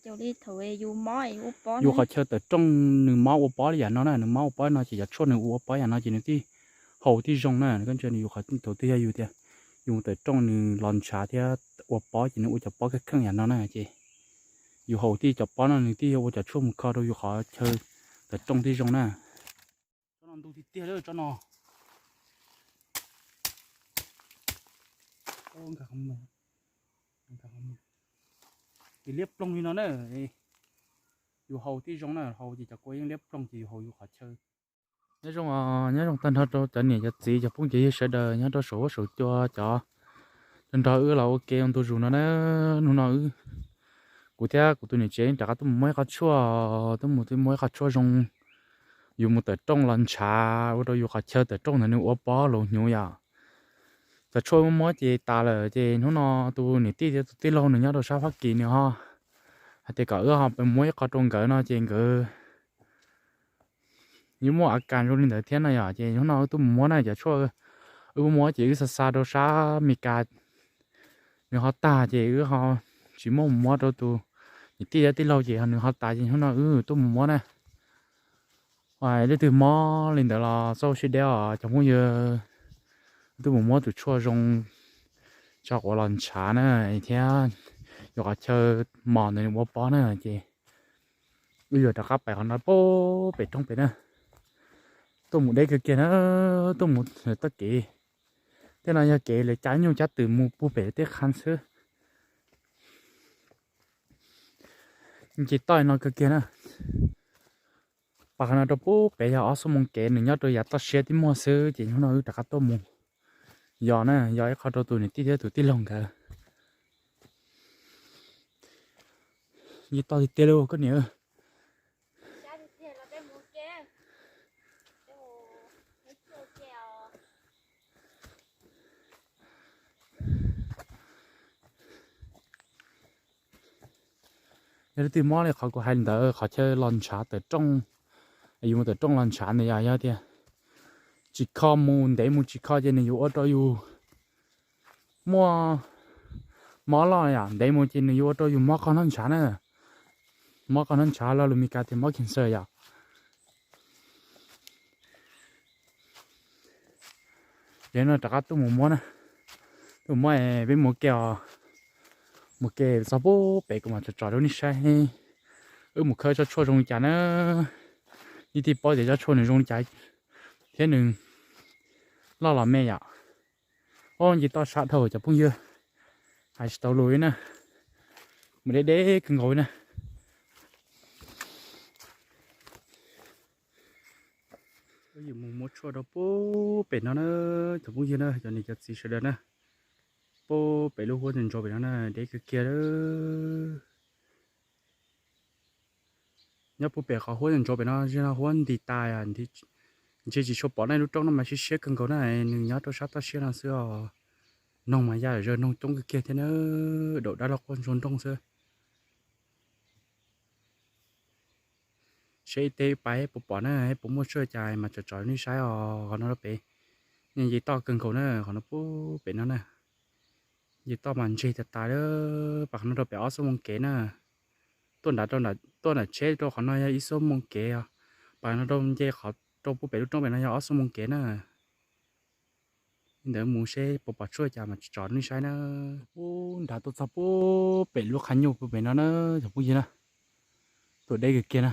Yus qhov chaw tawm rooj nws mob ua pob li yam no na, nws mob ua pob no ces cov tshuaj nws ua pob yam no ces nws thiaj haus thiaj zoo na. Koj ntsia nws yus qhov thaum twg yog yus tias yus mus tawm rooj nws los ntshav thiab ua pob ces nws ua cov pob kheej kheej yam no na ces yus haus thiaj cov pob no nws thiaj ua cov tshuaj mus kho rau yus qhov chaw tawm rooj thiaj zoo na. Tsob no ntu tiag tiag lawm tsob no. Liab ploog li no na. Yus haus thiaj zoo na, haus ces cov kua yeej liab ploog ces yus haus yus qhov chaw. Nyob zoo, nyob zoo tag nrho rau cov niam cov txiv cov phooj cov ywg sawv daws nyob rau saum huab saum cua, cov nrog wb los ua ke ua ntu zus no na. Hnub no wb, kuv thiab kuv tus niam tsev rov qab tuaj mus muab ib qho tshuaj, tuaj mus tuaj muab ib qho tshuaj zoo, yus mus tawm rooj los ntshav ua rau yus qhov chaw tawm rooj ntawd nws ua pob los hnyuv yom. Cov tshuaj muab muab ces tas lawm ces hnub no tus niam tij thiab tus tij laug nws nyob rau sab Fab Kis nws ho hais tias kom wb ho pes muab ib qho rau nkawd no ces nkawd yeej muaj a kas zoo li ntawd thiab no yom. Ces hnub no wb tuaj mus muab na, cov tshuaj wb muab ces wb xa xa rau sab Mes Kas nws ho tag ces wb ho tsis muaj mus muab rau tus niam tij thiab tij laug ces nws ho tas ces hnub no wb tuaj mus muab na. Leej twg mob li ntawd los txhob sib deb os cov phooj ywg. Wb tuaj mus muab tus tshuaj zoo tso quav los ntshav na thiab yus qhov chaw mos ntawd nws ua pob na ces wb yuav rov qab pais qhov no pem roob pem na. Tuaj mus deb kawg kiag na, tuaj mus txoj kev, tej no yog kev lawv cab nyuj cab twm mus puag pem tej qha xwb. Nce toj no kawg kiag na. Pas qhov no rau puag pem yog ob xuab moos kev, nws nyob rau yav toj siab tib muag xwb ces hnub no wb rov qab tuaj mus yos na, yos ib qho rau tus niam tij thiab tus tij laug nkawd. Nce toj tiag tiag li koj niam. Yog leej twg mob li qhov kuv hais ntawd, qhov chaw los ntshav tawm rooj, yus mus tawm rooj los ntshav ntawd yog, yog tias tsis kho mus, ntev mus tsis kho ces nws yuav ua rau yus muaj mob loj yom, ntev mus ces nws yuav ua rau yus mob qhov hnab ntshav na, mob qhov hnab ntshav los lus Mes Kas tias mob cancer yom. Ces no rov qab tuaj mus muab na, tuaj mus muab peb mus ke os, mus ke txog puag pem kuv mam tsom tsom rau nej saib. Wb mus khawb tsob tshuaj zoo li cas na, nej thiaj paub tias tsob tshuaj nws zoo li cas thiab nws loj los me yom. Ob nce toj sab dhau cov phooj ywg, hais tsis tau lus li na, mus deb deb kawg nkaus li na. Wb yuav mus muab tshuaj rau puag pem no na, cov phooj ywg na, cov niam cov txiv sawv daws na, puag pem lub huab ntsaus ntsaus pem no na, deb kawg kiag lawm. Nyob puag pem qhov huab ntsaus ntsaus pem no, zej no huab nti tas, ntshe tsis tshua pom na, lub roob no mas siab siab kawg nkaus na, nws nyob rau sab toj siab no xwb os. Noog mas ya zawg noog coob kawg kiag thiab na, daum dab laug quaj ntsuag nrooj xwb. Seb ib teg pais puas pom na, puas muaj tshuaj cas mas tsom tsom nej saib os. Qhov no rau pem, nce toj kawg nkaus na, qhov no puag pem no na. Nce toj mas ntseg tas tas lawm, pas qhov no rau pem ob xuab moos kev na. Tuaj nram, tuaj nram tsheb rau qhov no yog ib xuab moos kev os. Pas no rau nce qhov rau puag pem lub roob pem no yog ob xuab moos kev na. Li ntawd mus seb puas pom tshuaj cas mas tsom nej saib na. Ub, nrad tuaj txog puag pem lub qhab nyuj puag pem no na, cov phooj ywg na. Tuaj deb kawg kiag na.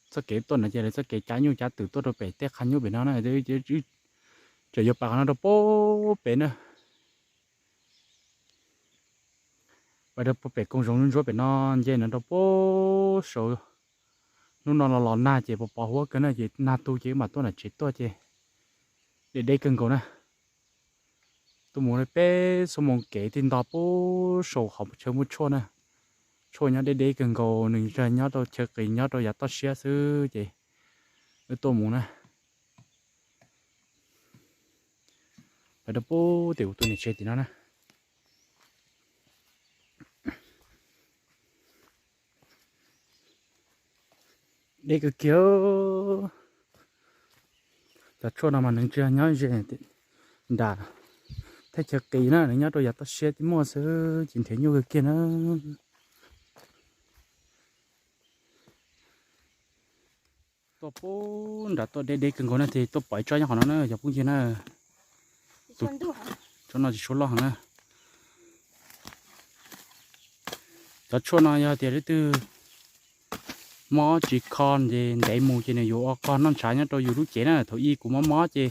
Txoj kev tuaj no ces lawv txoj kev cab nyuj cab twm tuaj rau pem tej qhab nyuj pem no na. Tseem yuav pas qhov no rau puag pem na. Pas rau puag pem koog zoov ntsuab pem no, nce no rau puag saud. Hnub no los los nag ces pos pos huab kawg na, ces nag tu ces wb mam tuaj nram tsev tuaj ces deb deb kawg nkaus na. Tuaj mus li peb xuab moos kev thiaj nto puag saum qhov chaw muaj tshuaj na. Tshuaj nyob deb deb kawg nkaus, nws nyob rau chaw qis nyob rau yav toj siab xwb ces wb tuaj mus na. Lawv rau puag tim kuv tus niam tsev tim no na. Deb kawg kiag. Cov tshuaj no mas nws tsis yog nyob ze nram thaj chaw qis na, nws nyob rau yav toj siab tib muaj xwb ces nrhiav nyuaj kawg kiag na. Tuaj pub nram tuaj deb deb kawg nkaus na, ces tuaj pom ib tsob nyob qhov no na cov phooj ywg na. Tus tsob no tsis tshua loj heev na. Cov tshuaj no yog tias leej twg mob tsis kho ces ntev mus ces nws yuav ua qog noj ntshav nyob rau yus lub cev na. Thaum ub kuv mob mob ces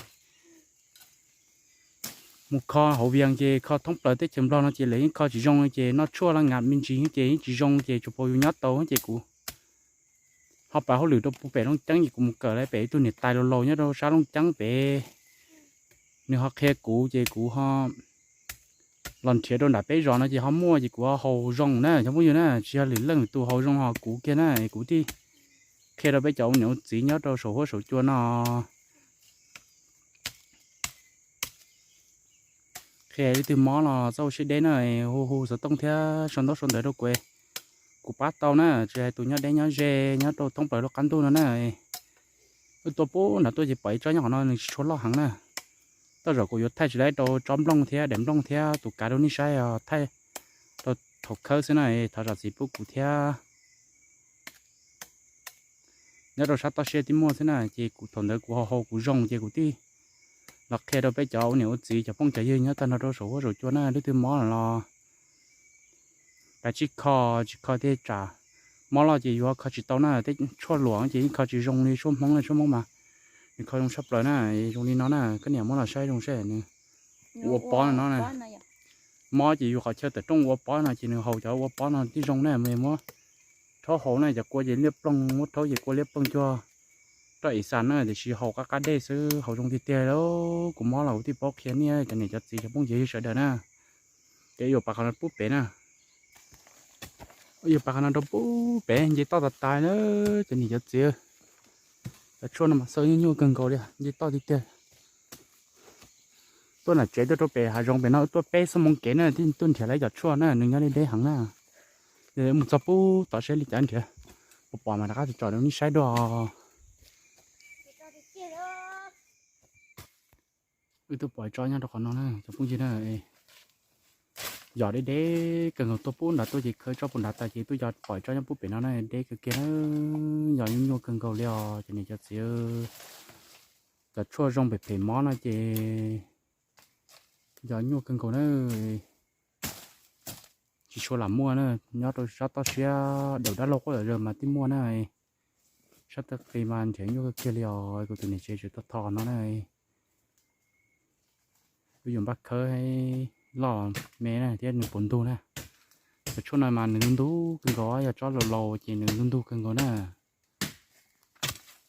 mus kho hauv Vias ces kho thoob plaws teb chaws Nplog no ces lawv yeej kho tsis zoo li, ces noj tshuaj laj ngam me ntsis ces yeej tsis zoo, ces tsuas pom yus nyob tau ces kuv ho pab hauj lwm rau puag pem Looj Ceeb ces kuv mus kawm lawv pem ib tug niam tais laus laus nyob rau sab Looj Ceeb pem, nws ho qhia kuv ces kuv ho los nrhiav rau nram peb zos no ces ho muaj ces kuv ho haus zoo na cov phooj ywg na, tsis yog lwm leej lwm tus haus zoo ho kuv kiag na, kuv thiaj qhia rau peb cov ua niam ua txiv nyob rau saum huab saum cua no. Qhia leej twg mob los txhob ua siab deb na, hu hu xov tooj thiab sau ntaub sau ntawv rau kuv, kuv pab tau na, tsis hais tus nyob deb nyob ze nyob rau thoob plaws lub qab ntuj no na. Wb tuaj pub nram tuaj ces pom ib tsob nyob qhov no nws tsis tshua loj heev na. Tej zaum kuv yuav thaij tsis laib rau tsob nplooj thiab daim nplooj thiab tus kav rau nej saib os, thaij rau thaum khawb xwb na, thov zam txim pub kuv thiab. Nyob rau sab toj siab twb muaj xwb na, ces kuv thaum ntawd kuv haus haus kuv zoo ces kuv thiaj los qhia rau peb cov ua niam ua txiv cov phooj cov ywg nyob tag nrho rau saum huab saum cua na, leej twg mob los pab tsis kho, tsis kho tej tsam mob loj ces yuav kho tsis tau na, tej tshuaj luam ces yeej kho tsis zoo li tshuaj Hmoob na, tshuaj Hmoob mas nws kho zoo tshaj plaws na. Zoo li no na, koj niam muab los saib zoo seb nws ua pob no na. Mob ces yus qhov chaw tawm rooj ua pob no ces nws haus cov ua pob no thiaj zoo na, muab rhaub haus na, cov kua ces liab ploog, muab rhaub ces kua liab ploog cuag roj ib xas na, tiam sis haus qab qab dej xwb, haus zoo tiag tiag li. Kuv mob los kuv thiaj paub qhia nej cov niam cov txiv cov phooj cov ywg sawv daws na. Ces yuav pab qhov no pub pem na, yuav pab qhov no rau pub pem nce toj tas tas na, cov niam cov txiv. Cov tshuaj no mas xaw nyuaj nyuaj kawg nkaus li, nce toj tiag tiag. Tuaj nram tsev tuaj rau pem hav zoov pem no tuaj peb xuab moos kev na, tuaj nrhiav lawv cov tshuaj na, nws nyob deb deb heev na. Mus txog pub tod saib li cas nrhiav, pom pom mas rov qab tsom rau nej saib dua. Wb tuaj pom tsob nyob rau qhov no na cov phooj ywg na. Yos deb deb kawg nkaus, tuaj pub nrad tuaj ces khawb tsob puag nrad tas ces tuaj yos pom tsob nyob pub pem no na, deb kawg kiag na. Yos nyuaj nyuaj kawg nkaus li os cov niam cov txiv. Cov tshuaj zoo phem phem mob no ces yos nyuaj kawg nkaus na. Tsis tshua lam muaj na, nyob rau sab toj siab daus dab laug quab yom mas twb muaj na. Sab toj qis mas nrhiav nyuaj kawg kiag li os, kuv tus niam tsev tseem tuaj tho no na. Wb yuav npaj khawb loj me na thiab nws puas ntug na. Cov tshuaj no mas nws ntug ntug kawg nkaus, yog tsob laus laus ces nws ntug ntug kawg nkaus na.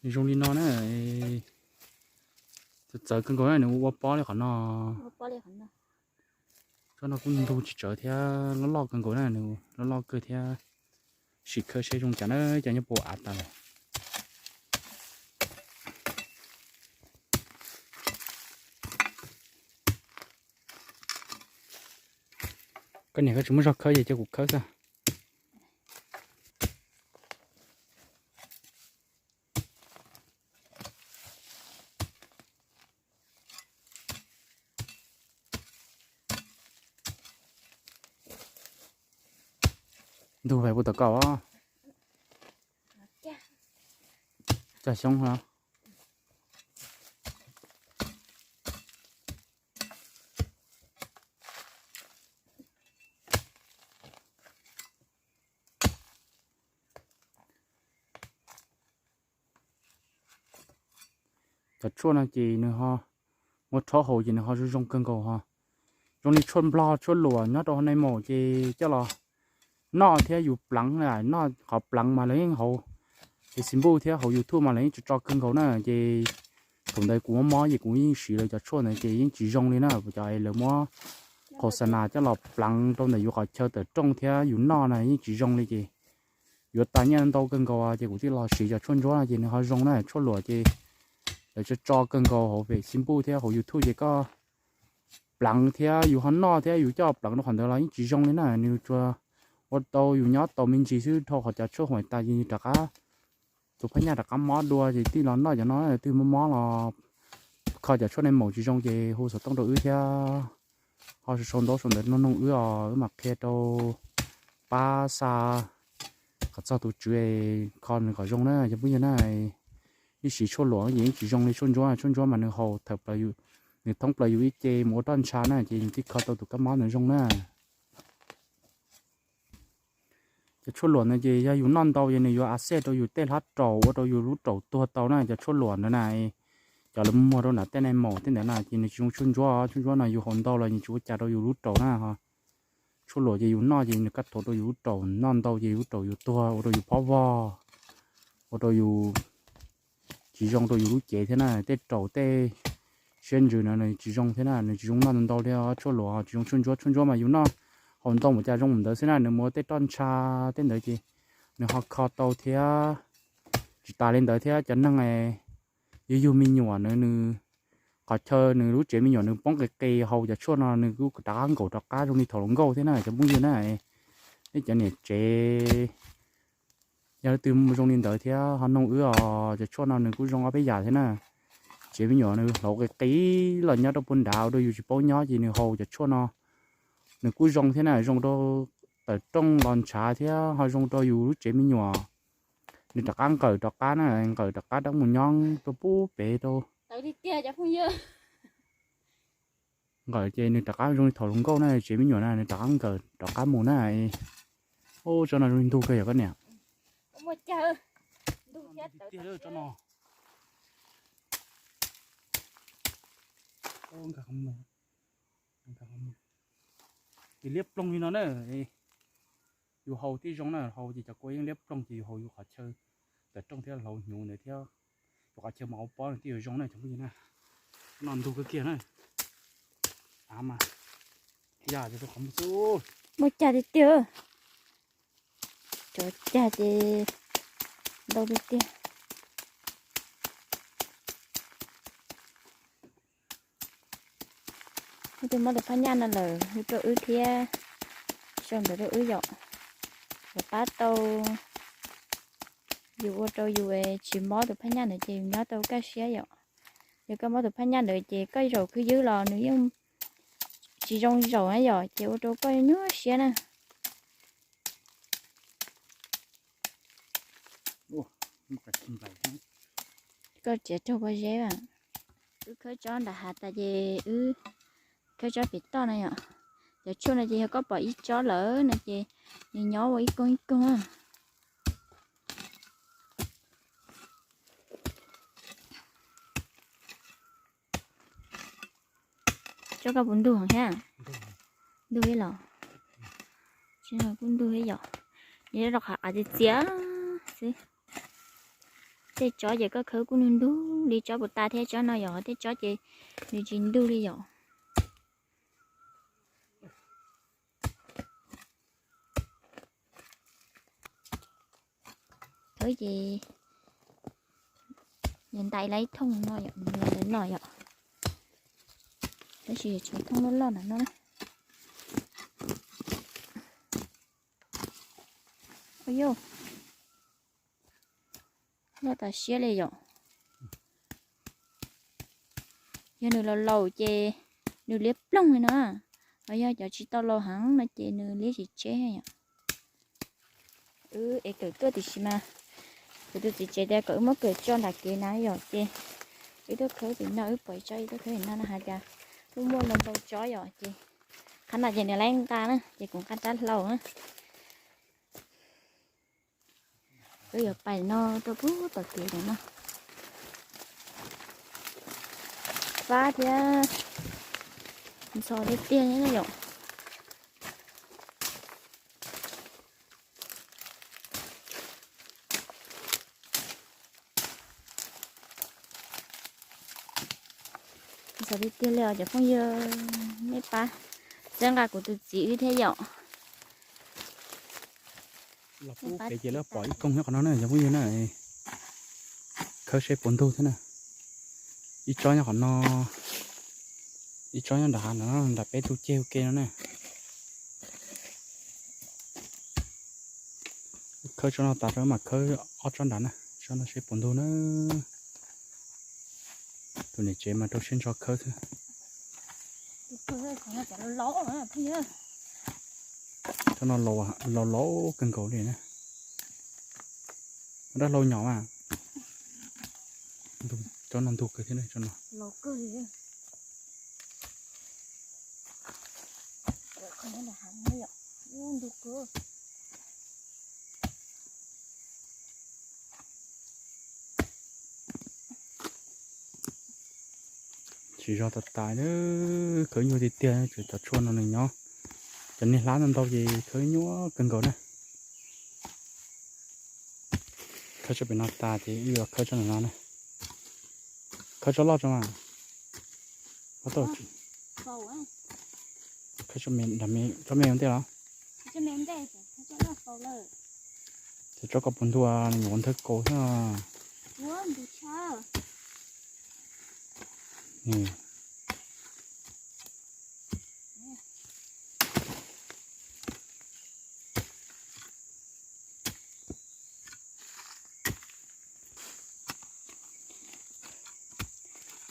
Nws zoo li no na, txawv txawv kawg nkaus na, nws ua pob li qhov no. Tsob no kuj ntug tsis tsawv thiab, loj loj kawg nkaus na, nws loj loj kawg thiab. Sim khawb seb zoo cas na, cas nyob puas av tas lawm. Koj niam koj tsis muaj zog khawb ces cia kuv khawb xwb. Ntug pem puag tom koj. Cog xyoob hlo. Cov tshuaj no ces nws ho muab rhaub haus ces nws ho zoo zoo kawg nkaus ho. Zoo li tshuaj nplog tshuaj luam nyob rau hauv nai maum ces coj los noj thiab yus pleev, noj qhov pleev mas lawv yeej hauv Facebook thiab hauv YouTube mas lawv yeej tso tso kawg nkaus na. Ces thaum ntawd kuv mob mob ces kuv yeej siv lawv cov tshuaj ntawd ces yeej tsis zoo li na, cov lawv muab khos xa nas coj los pleev rau ntawm yus qhov chaw tawm rooj thiab yus noj na yeej tsis zoo li ces yuav tas nyiaj ntau kawg nkaus ces kuv thiaj los siv cov tshuaj ntsuab no ces nws ho zoo na. Tshuaj luam ces lawv tso tso kawg nkaus hauv Facebook thiab hauv YouTube ces koj pleev thiab yus ho noj thiab yus coj pleev rau qhov ntawd los yeej tsis zoo li na. Nws tsuas ua tau yus nyob tau me ntsis xwb, dhau qhov cov tshuaj huam tas ces rov qab tus phab nyaj rov qab mob dua ces tij los noj cov no, twb mob mob los kho cov tshuaj nai maum tsis zoo ces hu xov tooj rau wb thiab ho sau ntaub sau ntawv noog noog wb os, wb mam qhia rau pab xa kom txog tus tswv kho nws kom zoo na cov phooj ywg na. Ib sim tshuaj luam ces yeej tsis zoo li tshuaj ntsuab, tshuaj ntsuab mas nws haus thawm plaws, nws thoob plaws yus ib ce mus ua roj ntsha na ces nws thiaj kho tau tus kab mob ntawd zoo na. Cov tshuaj luam ntawd ces yog yus noj ntau ces nws yuav a xej rau yus tej hlab raum ua rau yus lub raum tuag tau na. Cov tshuaj luam ntawd na, cov lawv muag rau nram tej nai maum tej ntawd na ces nws tsis zoo tshuaj ntsuab, tshuaj ntsuab no yus haus ntau los nws tsis ua cas rau yus lub raum na. Tshuaj luam ces yus noj ces nws kaj thuav rau yus lub raum, noj ntau ces yus lub raum yuav tuag ua rau yus phob vog, ua rau yus tsis zoo rau yus lub cev thiab na. Tej raum tej siab ntsws no nws tsis zoo thiab na, nws tsis zoo noj ntau li. Tshuaj luam tsis zoo tshuaj ntsuab, tshuaj ntsuab mas yus noj haus ntau mus cas zoo ntawd xwb na, nws muaj tej roj ntsha tej ntawd ces nws ho kho tau thiab. Tsis tas li ntawd thiab cov neeg yug yug me nyuam nws, nws qhov chaw nws lub tsev me nyuam nws poob qis qis, haus cov tshuaj no nws kuj rov qab nkaum rov qab zoo li thaum hluas nkauj thiab na cov phooj ywg na. Nej cov niam tsev yog leej twg zoo li ntawd thiab ho noog wb os, cov tshuaj no nws kuj zoo ob peb yam thiab na. Tsev me nyuam nws hlauv qis qis los nyob rau puag nrad ua rau yus tsis paub nyob ces nws haus cov tshuaj no nws kuj zoo thiab na, zoo rau tawm rooj los ntshav thiab ho zoo rau yus lub tsev me nyuam. Nws rov qab nqawm rov qab na, nqawm rov qab rov mus nyob rau pub pem rau nqawm ces nws rov qab zoo li thaum hluas nkauj na, tsev me nyuam na nws rov qab nqawm rov qab mus na. Ub, tsob no zoo li ntug kawg yog koj niam. Liab ploog li no na. Yus haus thiaj zoo na, haus ces cov kua yeej liab ploog ces yus haus yus qhov chaw tawm rooj thiab hlauv hnyuv ntawd thiab yus qhov chaw mas ua pob nws thiaj yuav zoo na cov phooj ywg na. No ntug kawg kiag na. Av mas ya rau qhov muag xwb. Muaj cag tiag tiag. Cov cag ces ntau tiag tiag. Leej twg muab tus phab nyaj no lawm hu rau wb thiab, sau ntawv rau wb yom. Yuav pab tau yus, ua rau yus tsis mob tus phab nyaj ntawd ces yus nyob tau kaj siab yom. Yog koj mob tus phab nyaj ntawd ces koj zaum khwb ywb los nws yeej tsis zoo zaum na yom, ces ua rau koj nyuaj siab na. Koj txiav raug pob zeb. Wb khawb tsob nram hav tas ces wb khawb tsob pem toj no yom. Cov tshuaj no ces yog koj pom ib tsob lawm no ces nws nyob ua ib koog ib koog. Tsob koj puas ntug thiab? Ntug thiab los? Kuj ntug thiab yom. Nws rau qhov av txias txias xwb. Tej tsob ces koj khawb kuj ntug ntug li tsob puas tas thiab, tsob no yom, tej tsob ces nws tsis ntug li yom. Khawb ces nws ntais lawm ib thooj no yom, nws ntawm no yom. Tab sis tshuav thooj loj loj ntawm no na. Ua yog loj tas siab li yom. Yog nws laus laus ces nws liab ploog li no, ho yog cov tsis tau laus heev no ces nws liab tsis tseb yom. Wb es kawm tuaj tiam sis mas kuv tus txiv tsev tias kom wb muab kawm tso nram kev na yom, ces wb tuaj khawb tim no, wb pom ib tsob wb tuaj khawb tim no no hais tias kuj muaj ntau ntau tsob yom, ces qhov no ces nws laib nqa na ces kuv nqa rab hlau na. Wb yuav pais no rau pub tom kev ntawm no. Fab thiab ntxhov tiag tiag na yom. Ntxhov tiag tiag li os cov phooj ywg, nej pab txhawb nqa kuv tus txiv wb thiab yom. Los pub pem ces lawv pom ib koog nyob qhov no na cov phooj ywg na. Khawb seb puas ntug thiab na. Ib tsob nyob qhov no, ib tsob nyob nram hav no, nram peb tug ceg ua ke no na. Khawb tsob no tas rau mam khawb ob tsob nrad na, tsob no seb puas ntug na. Tus niam tsev mas rau siab ntso khawb thiab. Tsob no laus laus kawg nkaus li na. Dab hlau nyom mas. Tsob no ntug kawg thiab tsob no. Tsis zog tas tas na, khawb nyuaj tiag tiag, tsuas cov tshuaj no nws nyob. Cov niag hlab ntau ntau ces khawb nyuaj kawg nkaus na. Khawb tsob pem no tas ces wb yuav khawb tsob no na. Khawb tsob loj tso mas. Khawb tsob me ntej los? Ces tsob ko puas ntuag, nws ua nthawj kaus thiab.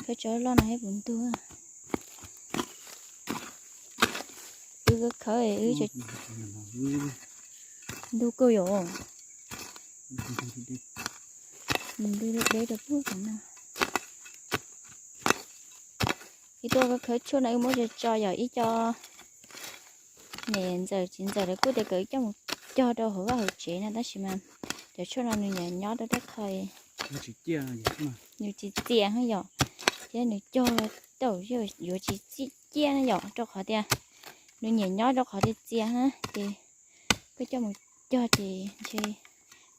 Khawb tsob loj no thiab puas ntuag. Wb khawb wb ntug kawg yom. Ntug deb deb rau puag tom no. Ib tuaj khawb tshuaj no wb muab tso tso yog ib co niam ntxawm txiv ntxawm lawv kuj tias kom wb coj mus cog rau hauv vaj hauv tsev no tab sis mas cov tshuaj no nws nyob nyob rau rab qhov, nws tsis txias yom, thiab nws cog tau yuav tsis txi ciaj yom rau qhov tias nws nyiam nyob rau qhov tias txias na ces koj coj mus cog ces ntshe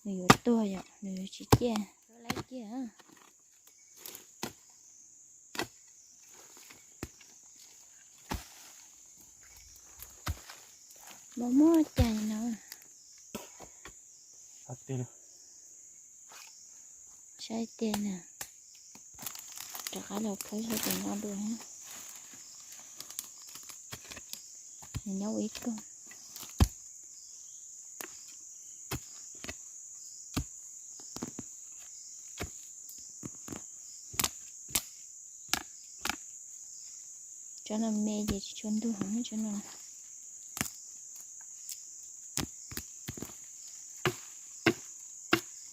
nws yuav tuag yom, nws yuav tsis ciaj. Muaj muaj cai no. Saib tiag na, rov qab los khawb saib puas noj dua. Nws nyob ua ib koog. Tsob no me ces tsis tshua ntug heev tsob no.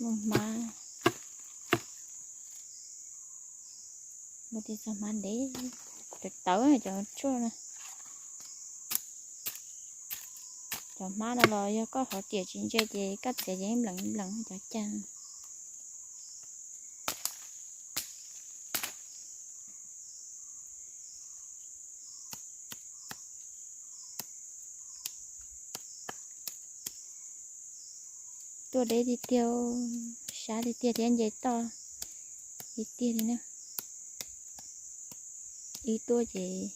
Muaj hmab, muaj tej txoj hmab ntev, tawv tawv cov tshuaj no. Cov hmab no los yog koj hov riam tsis ntse ces koj txiav ces yeej nplees nplees cov cag. Tuaj deb tiag tiag, sab tiag tiag thiab nce toj tiag tiag li na. Wb tuaj ces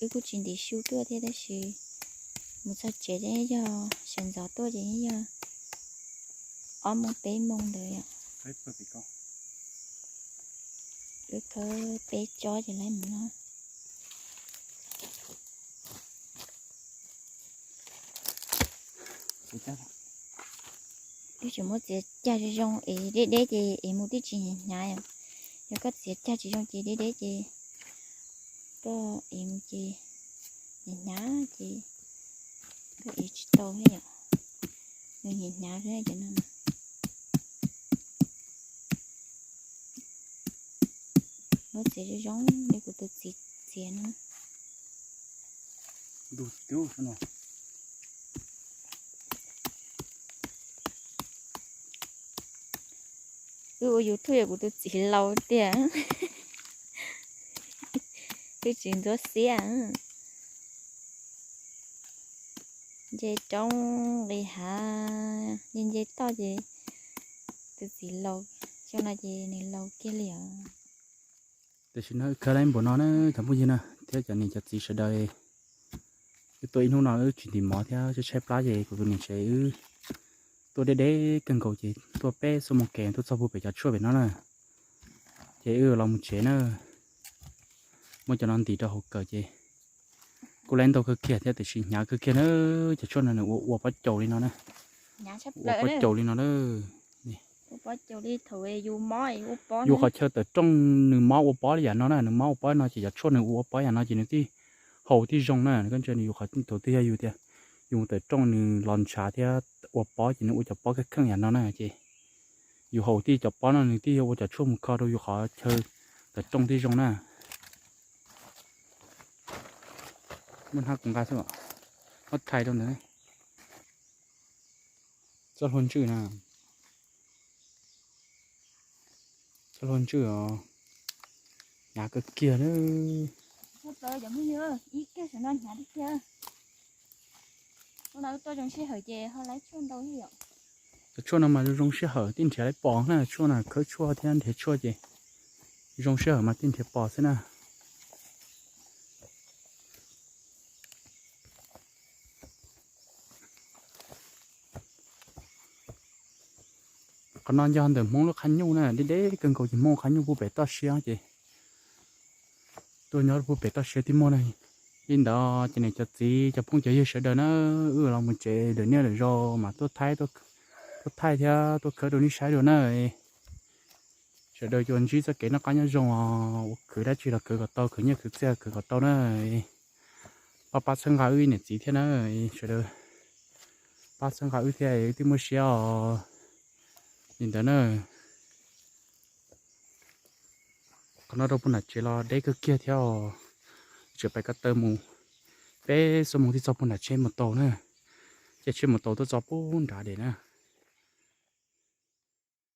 wb kuj tsis ntim su tuaj thiab tab sis mus txog tsev ces yog sawv ntxov tuaj ces yog ob moos peb moos ntawd yom. Wb khawb peb tsob ces lawv mus no. Wb tseem muab txiav cag zoo zoo es deb deb ces es mus twb tsis hnyav hnyav yom. Yog koj txiav cag tsis zoo ces deb deb ces koj es mus ces hnyav hnyav ces koj es tsis tau thiab yom. Nws hnyav hnyav thiab cov no. Muab txiav zoo zoo li kuv tus txiv txiav no. Wb ua YouTube yog kuv tus txiv laus tiag. Wb tsis ntxuav xiab. Nce roob nqis hav, nce nce toj ces tus txiv laus, xyoo no ces nws laus kiag li os. Tam sim no wb khawb lawm npaum no na cov phooj ywg na thiab cov niam cov txiv sawv daws. Wb tuaj ib hnub no wb tsis ntim mov thiab tshaib tshaib plab ces kuv tus niam tsev wb tuaj deb deb kawg nkaus ces tuaj peb xuab moos kev tuaj txog puag pem cov tshuaj pem no na. Ces wb los mus tsev na. Muab cov no ntim rau hauv kawm ces kuj lawm ntau kawg kiag thiab tiam sis hnyav kawg kiag na. Cov tshuaj no nws ua ua pob caus li no na. Ua pob caus li no na. Yus qhov chaw tawm rooj nws mob ua pob li yam no na, nws mob ua pob no ces cov tshuaj nws ua ua pob yam no ces nws thiaj haus thiaj zoo na. Koj ntsia nws yus qhov thaum twg yog yus tias yus tawm rooj nws los ntshav thiab ua pob ces nws ua cov pob kheej kheej yam no na ces Yus haus tij cov pob no nws thiaj yuav ua cov tshuaj mus kho rau yus qhov chaw tawm rooj tib zoo na. Muab hnab kuv nqa xwb, muab thais rau ntawd. Txoj hlua ntswj na, txoj hlua ntswj os, hnyav kawg kiag na. Cov tshuaj no mas zoo zoo sij hawm thiaj nrhiav pom na, tshuaj na, khawb tshuaj thiab nrhiav tshuaj ces zoo sij hawm mas thiaj nrhiav pom xwb na. Qhov no yog ntawm Hmoob lub qhab nyuj na, deb deb kawg nkaus ces Hmoob qhab nyuj pub pem toj siab ces tuaj nyob pub pem toj siab tib muag na. Li ntawd ces niam cov txiv cov phooj cov ywg sawv daws na, wb los mus tsev lwm niaj lwm zaus mas tuaj thaij, tuaj thaij thiab tuaj khawb rau nej saib dua na. Sawv daws yuav ntsib txoj kev noj qab nyob zoo os, ua khwv dab tsi los khwv kom tau, khwv nyiaj khwv txiaj khwv kom tau na. Pab pab txhawb nqa wb niam txiv thiab na, sawv daws pab txhawb nqa wb thiab wb thiaj muaj siab os. Li ntawd na, qhov no rau puag nram tsev los deb kawg kiag thiab os. Tseem pais ko taw mus peb xuab moos thiaj txog puag nram tsheb mus taus na. Caij tsheb mus taus tuaj txog puag nrad deb na.